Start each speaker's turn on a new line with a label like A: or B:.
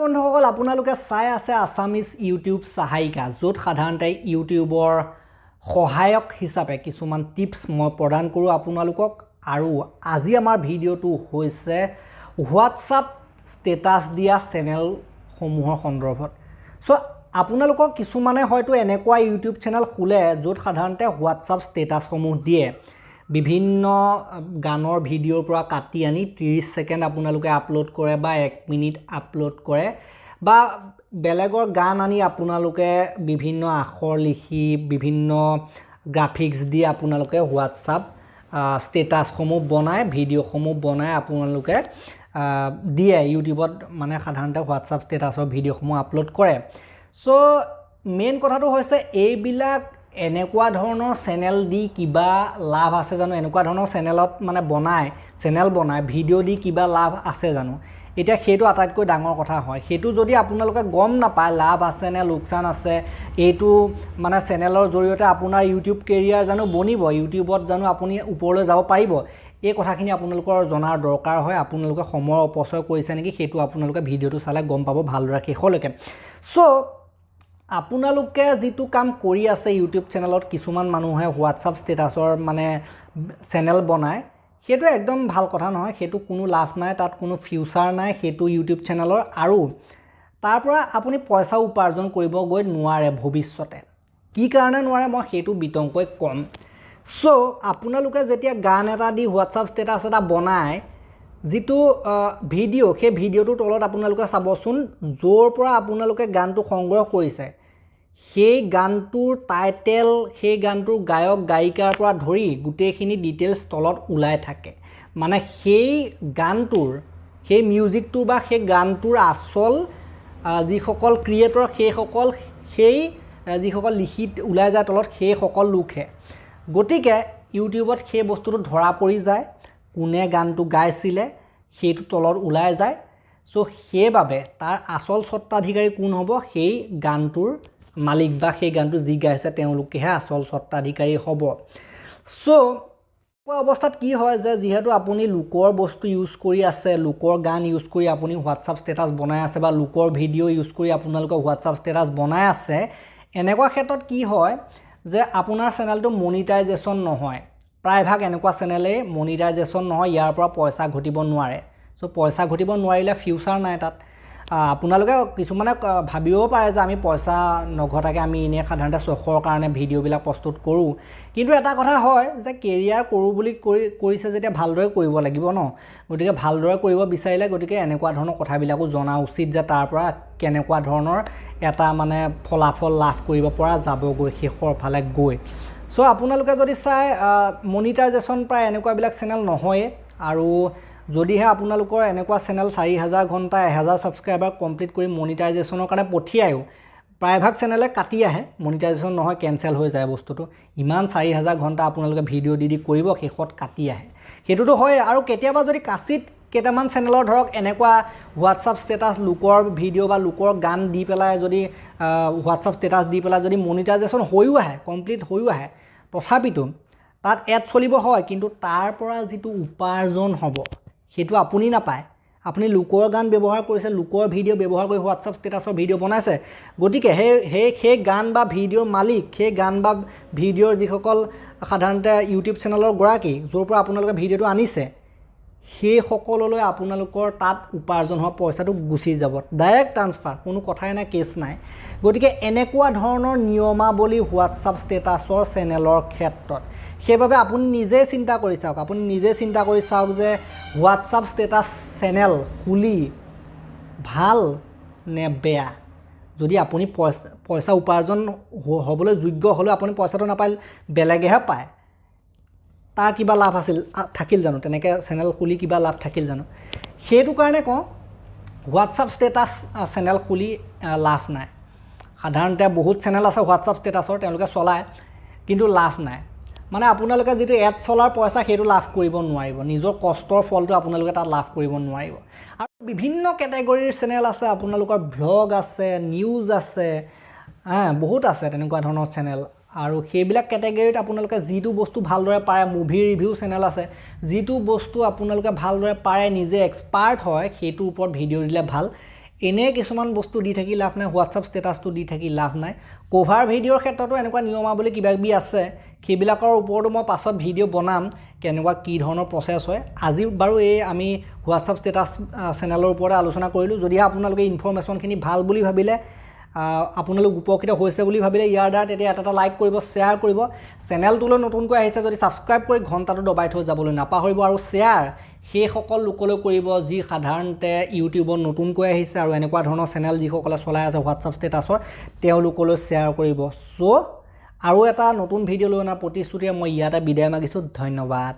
A: বন্ধুসকল, আপোনালোকে চাই আছে আছামিজ ইউটিউব সহায়িকা, য'ত সাধাৰণতে ইউটিউবৰ সহায়ক হিচাপে কিছুমান টিপছ মই প্ৰদান কৰোঁ আপোনালোকক। আৰু আজি আমাৰ ভিডিঅ'টো হৈছে হোৱাটছআপ ষ্টেটাছ দিয়া চেনেলসমূহৰ সন্দৰ্ভত। চ' আপোনালোকৰ কিছুমানে হয়তো এনেকুৱা ইউটিউব চেনেল খোলে, য'ত সাধাৰণতে হোৱাটছআপ ষ্টেটাছসমূহ দিয়ে। বিভিন্ন গানৰ ভিডিঅ'ৰ পৰা কাটি আনি 30 ছেকেণ্ড আপোনালোকে আপলোড কৰে বা 1 মিনিট আপলোড কৰে বা বেলেগৰ গান আনি আপোনালোকে বিভিন্ন আখৰ লিখি, বিভিন্ন গ্ৰাফিক্স দি আপোনালোকে হোৱাটছআপ ষ্টেটাছসমূহ বনায়, ভিডিঅ'সমূহ বনাই আপোনালোকে দিয়ে ইউটিউবত। মানে সাধাৰণতে হোৱাটছআপ ষ্টেটাছৰ ভিডিঅ'সমূহ আপলোড কৰে। চ' মেইন কথাটো হৈছে, এইবিলাক এনেকুৱা ধৰণৰ চেনেল দি কিবা লাভ আছে জানো? এনেকুৱা ধৰণৰ চেনেলত মানে বনাই, চেনেল বনাই ভিডিঅ' দি কিবা লাভ আছে জানো? এতিয়া সেইটো আটাইতকৈ ডাঙৰ কথা হয়। সেইটো যদি আপোনালোকে গম নাপায় লাভ আছে নে লোকচান আছে, এইটো মানে চেনেলৰ জৰিয়তে আপোনাৰ ইউটিউব কেৰিয়াৰ জানো বনিব, ইউটিউবত জানো আপুনি ওপৰলৈ যাব পাৰিব, এই কথাখিনি আপোনালোকৰ জনাৰ দৰকাৰ হয়। আপোনালোকে সময়ৰ অপচয় কৰিছে নেকি, সেইটো আপোনালোকে ভিডিঅ'টো চালে গম পাব ভালদৰে শেষলৈকে। চ' আপোনালোকে যিটো কাম কৰি আছে ইউটিউব চেনেলত, কিছুমান মানুহে হোৱাটছআপ ষ্টেটাছৰ মানে চেনেল বনায়, সেইটো একদম ভাল কথা নহয়। সেইটো কোনো লাভ নাই, তাত কোনো ফিউচাৰ নাই সেইটো ইউটিউব চেনেলৰ আৰু তাৰ পৰা আপুনি পইচা উপাৰ্জন কৰিব গৈ নোৱাৰে ভৱিষ্যতে। কি কাৰণে নোৱাৰে, মই সেইটো বিতংকৈ ক'ম। চ' আপোনালোকে যেতিয়া গান এটা দি হোৱাটছআপ ষ্টেটাছ এটা বনায়, যিটো ভিডিঅ', সেই ভিডিঅ'টোৰ তলত আপোনালোকে চাবচোন, য'ৰ পৰা আপোনালোকে গানটো সংগ্ৰহ কৰিছে, সেই গানটোৰ টাইটেল, সেই গানটোৰ গায়ক গায়িকাৰ পৰা ধৰি গোটেইখিনি ডিটেইলছ তলত ওলাই থাকে। মানে সেই গানটোৰ, সেই মিউজিকটোৰ বা সেই গানটোৰ আচল যিসকল ক্ৰিয়েটৰ, সেইসকল, সেই যিসকল লিখি ওলাই যায় তলত, সেইসকল লোকহে। গতিকে ইউটিউবত সেই বস্তুটো ধৰা পৰি যায়, কোনে গানটো গাইছিলে সেইটো তলত ওলাই যায়। চ' সেইবাবে তাৰ আচল স্বত্বাধিকাৰী কোন হ'ব? সেই গানটোৰ মালিক বা সেই গানটো যি গাইছে, তেওঁলোকেহে আচল স্বত্বাধিকাৰী হ'ব। চ' এনেকুৱা অৱস্থাত কি হয় যে যিহেতু আপুনি লোকৰ বস্তু ইউজ কৰি আছে, লোকৰ গান ইউজ কৰি আপুনি হোৱাটছআপ ষ্টেটাছ বনাই আছে বা লোকৰ ভিডিঅ' ইউজ কৰি আপোনালোকে হোৱাটছআপ ষ্টেটাছ বনাই আছে, এনেকুৱা ক্ষেত্ৰত কি হয় যে আপোনাৰ চেনেলটো মনিটাইজেশ্যন নহয়। প্ৰায়ভাগ এনেকুৱা চেনেলেই মনিটাইজেশ্যন নহয়, ইয়াৰ পৰা পইচা ঘটিব নোৱাৰে। চ' পইচা ঘটিব নোৱাৰিলে ফিউচাৰ নাই তাত। আপোনালোকে কিছুমানে ভাবিব পাৰে যে আমি পইচা নঘটাকৈ আমি এনেই সাধাৰণতে চখৰ কাৰণে ভিডিঅ'বিলাক প্ৰস্তুত কৰোঁ। কিন্তু এটা কথা হয় যে কেৰিয়াৰ কৰোঁ বুলি কৰিছে যেতিয়া ভালদৰে কৰিব লাগিব ন? গতিকে ভালদৰে কৰিব বিচাৰিলে গতিকে এনেকুৱা ধৰণৰ কথাবিলাকো জনা উচিত যে তাৰ পৰা কেনেকুৱা ধৰণৰ এটা মানে ফলাফল লাভ কৰিব পৰা যাবগৈ শেষৰ ফালে গৈ। চ' আপোনালোকে যদি চাই, মনিটাইজেশ্যন প্ৰায় এনেকুৱাবিলাক চেনেল নহয়েই। আৰু যদিহে আপোনালোকৰ এনেকুৱা চেনেল 4000 ঘণ্টা, 1000 ছাবস্ক্ৰাইবাৰ কমপ্লিট কৰি মনিটাইজেশ্যনৰ কাৰণে পঠিয়ায়ো, প্ৰায়ভাগ চেনেলে কাটি আহে, মনিটাইজেশ্যন নহয়, কেঞ্চেল হৈ যায় বস্তুটো। ইমান 4000 ঘণ্টা আপোনালোকে ভিডিঅ' দি দি কৰিব, শেষত কাটি আহে, সেইটোতো হয়। আৰু কেতিয়াবা যদি কাচিত কেইটামান চেনেলৰ ধৰক এনেকুৱা হোৱাটছআপ ষ্টেটাছ লোকৰ ভিডিঅ' বা লোকৰ গান দি পেলাই যদি হোৱাটছআপ ষ্টেটাছ দি পেলাই যদি মনিটাইজেশ্যন হৈও আহে, কমপ্লিট হৈও আহে, তথাপিতো তাত এড চলিব হয়, কিন্তু তাৰ পৰা যিটো উপাৰ্জন হ'ব সেইটো আপুনি নাপায়। আপুনি লোকৰ গান ব্যৱহাৰ কৰিছে, লোকৰ ভিডিঅ' ব্যৱহাৰ কৰি হোৱাটছআপ ষ্টেটাছৰ ভিডিঅ' বনাইছে। গতিকে সেই সেই সেই গান বা ভিডিঅ'ৰ মালিক, সেই গান বা ভিডিঅ'ৰ যিসকল সাধাৰণতে ইউটিউব চেনেলৰ গৰাকী, য'ৰ পৰা আপোনালোকে ভিডিঅ'টো আনিছে, সেইসকললৈ আপোনালোকৰ তাত উপাৰ্জন হোৱা পইচাটো গুচি যাব, ডাইৰেক্ট ট্ৰান্সফাৰ, কোনো কথাই নাই, কেছ নাই। গতিকে এনেকুৱা ধৰণৰ নিয়মাৱলী হোৱাটছআপ ষ্টেটাছৰ চেনেলৰ ক্ষেত্ৰত। সেইবাবে আপুনি নিজে চিন্তা কৰি চাওক, আপুনি নিজে চিন্তা কৰি চাওক যে হোৱাটছআপ ষ্টেটাছ চেনেল খুলি ভাল নে বেয়া? যদি আপুনি পইচা উপাৰ্জন হ'বলৈ যোগ্য হ'লেও আপুনি পইচাটো নাপায়, বেলেগেহে পায়, তাৰ কিবা লাভ আছিল থাকিল জানো? তেনেকৈ চেনেল খুলি কিবা লাভ থাকিল জানো? সেইটো কাৰণে কওঁ, হোৱাটছআপ ষ্টেটাছ চেনেল খুলি লাভ নাই। সাধাৰণতে বহুত চেনেল আছে হোৱাটছআপ ষ্টেটাছৰ, তেওঁলোকে চলায়, কিন্তু লাভ নাই। মানে আপোনালোকে যিটো এড চলাৰ পইচা, সেইটো লাভ কৰিব নোৱাৰিব। নিজৰ কষ্টৰ ফলটো আপোনালোকে তাত লাভ কৰিব নোৱাৰিব। আৰু বিভিন্ন কেটেগৰীৰ চেনেল আছে আপোনালোকৰ, ভ্লগ আছে, নিউজ আছে, হা, বহুত আছে তেনেকুৱা ধৰণৰ চেনেল। আৰু সেইবিলাক কেটেগৰীত আপোনালোকে যিটো বস্তু ভালদৰে পাৰে, মুভি ৰিভিউ চেনেল আছে, যিটো বস্তু আপোনালোকে ভালদৰে পাৰে, নিজে এক্সপাৰ্ট হয়, সেইটোৰ ওপৰত ভিডিঅ' দিলে ভাল। এনেই কিছুমান বস্তু দি থাকি লাভ নাই, হোৱাটছআপ ষ্টেটাছটো দি থাকি লাভ নাই। কভাৰ ভিডিঅ'ৰ ক্ষেত্ৰতো এনেকুৱা নিয়মাৱলী কিবা কিবি আছে, সেইবিলাকৰ ওপৰতো মই পাছত ভিডিঅ' বনাম, কেনেকুৱা কি ধৰণৰ প্ৰচেছ হয়। আজি বাৰু এই আমি হোৱাটছআপ ষ্টেটাছ চেনেলৰ ওপৰতে আলোচনা কৰিলোঁ। যদিহে আপোনালোকে ইনফৰ্মেশ্যনখিনি ভাল বুলি ভাবিলে, আপোনালোক উপকৃত হৈছে বুলি ভাবিলে ইয়াৰ দ্বাৰা, তেতিয়া এটা এটা লাইক কৰিব, শ্বেয়াৰ কৰিব। চেনেলটোলৈ নতুনকৈ আহিছে যদি ছাবস্ক্ৰাইব কৰি ঘণ্টাটো দবাই থৈ যাবলৈ নাপাহৰিব। আৰু শ্বেয়াৰ সেইসকল লোকলৈ কৰিব যি সাধাৰণতে ইউটিউবত নতুনকৈ আহিছে আৰু এনেকুৱা ধৰণৰ চেনেল যিসকলে চলাই আছে হোৱাটছআপ ষ্টেটাছৰ, তেওঁলোকলৈ শ্বেয়াৰ কৰিব। চ' আৰু এটা নতুন ভিডিঅ' লৈ অনাৰ প্ৰতিশ্ৰুতিৰে মই ইয়াতে বিদায় মাগিছোঁ। ধন্যবাদ।